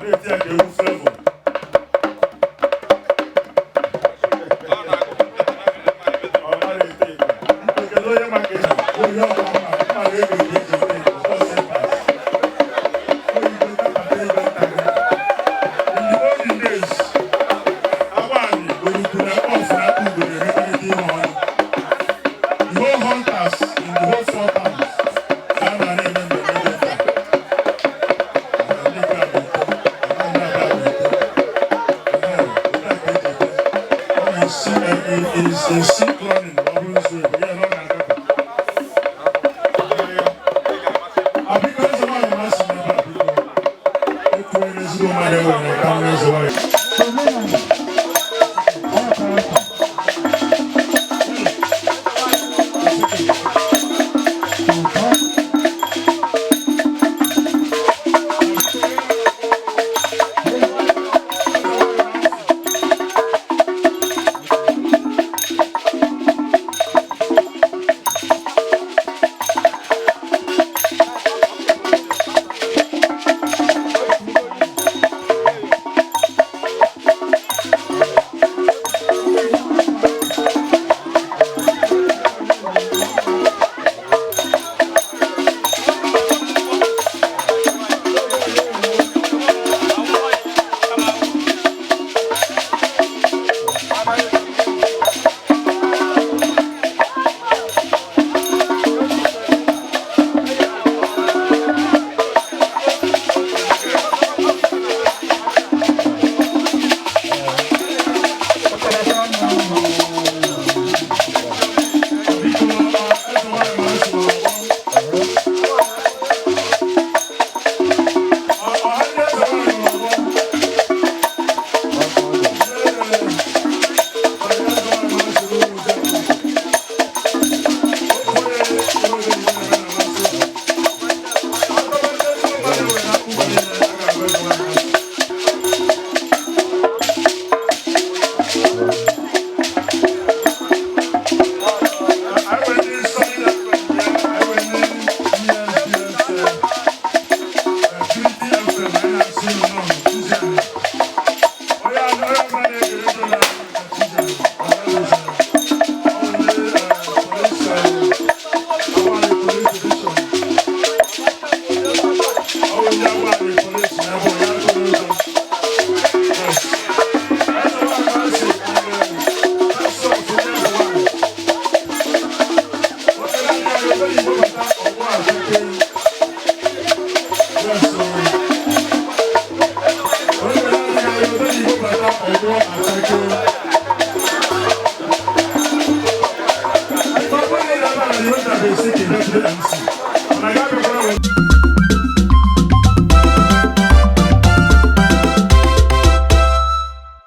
Na-eti ya ka egwu Flavour. Ọ naghị ete ịgba. Kedu onye ma ka esi? Onye ọ ma ma ego eji ete ịgba. Ọ sị pass. Oyibo tabata ego nta. In the olden days, Agbani, Oruku na Ofu na Ugo na-emekọrịta ihe ọnụ. The whole hunters in the whole four towns ka a na-eme mmemme dị taa. Ndị nke a bụ ite, ndị a bụ ite. Ee, otu a ka eji ete. Ọ na-esi esi cloning ma ọ bụrụ nso ebe ya na ọ na-adaba. Abiko eze nwaanyị masị m ebe a, biko. Ekwuere ezigbo mmadụ enwere ka nwa eze nwaanyị. Biko, eze nwaanyị masị m ọgbọ. Ọha ndị eze nwaanyị ọgbọ.